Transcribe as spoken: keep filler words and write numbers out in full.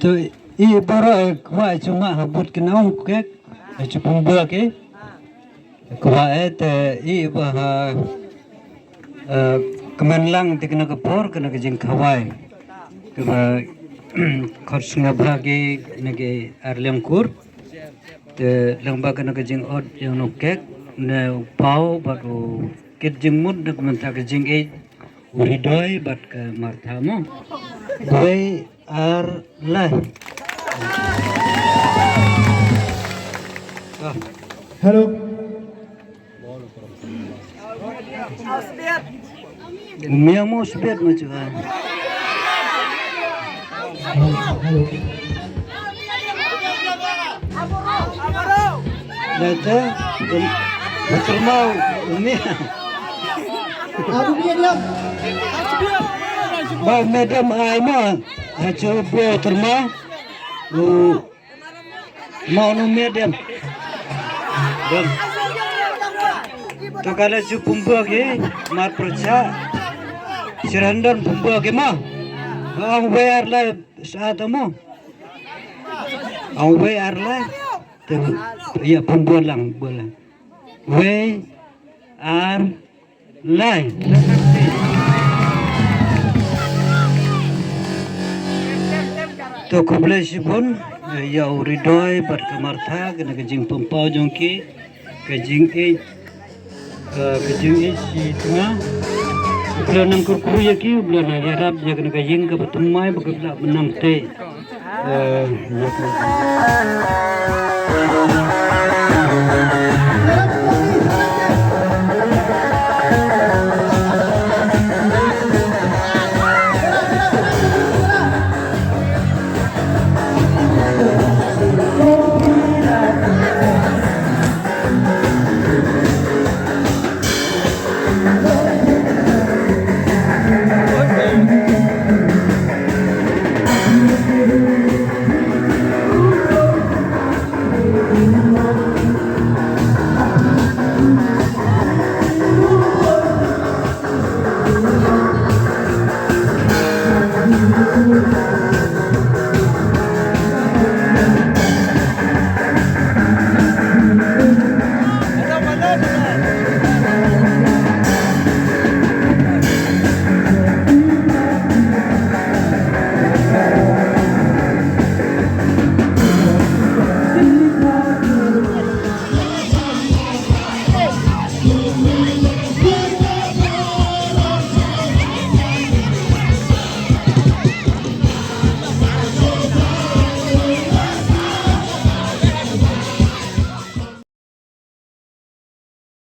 I baroh, eh, kwah, eh, chunga ha bud kina ong kek, eh, chu pynbua ki. Kwah, eh, te i ba ha, eh, kmen lang te kina ka por, kina ka jingkhawai. Kaba khot sngap bha ki, kina ki ar liang kur. Te lang ba kina ka jingot ïa u nongkek, ne u Paw, bad u kit jingmut, ne ka mynta ka jingïeit. U Hridoi bad ka Martha mo. Wei ar lai. Ah. Hello. Mia mo sbet mo chuan. Hello. Lata, um, betul mau, umi. Abu medium. Ba medium ai ma, acu bo terma. U mau nu medium. Dam. Takala cu pumbuak i, mat percha. Sirandon pumbuak i ma. Ang bayar lah saat mo. Ang bayar lah. Te, ya, pun bulang, bulang. Wei ar lai. To khublei shibun, eh, ya u Hridoi bad ka Martha, kane ka jingpynpaw jong ki, ka jingïeit, eh, ka jingïeit shi tnga. U Blei nang kyrkhu ya ki, u Blei nang ïarap ya kane ka ïing kaba thymmai, ba ka Blei nang tei. Eh, ya ka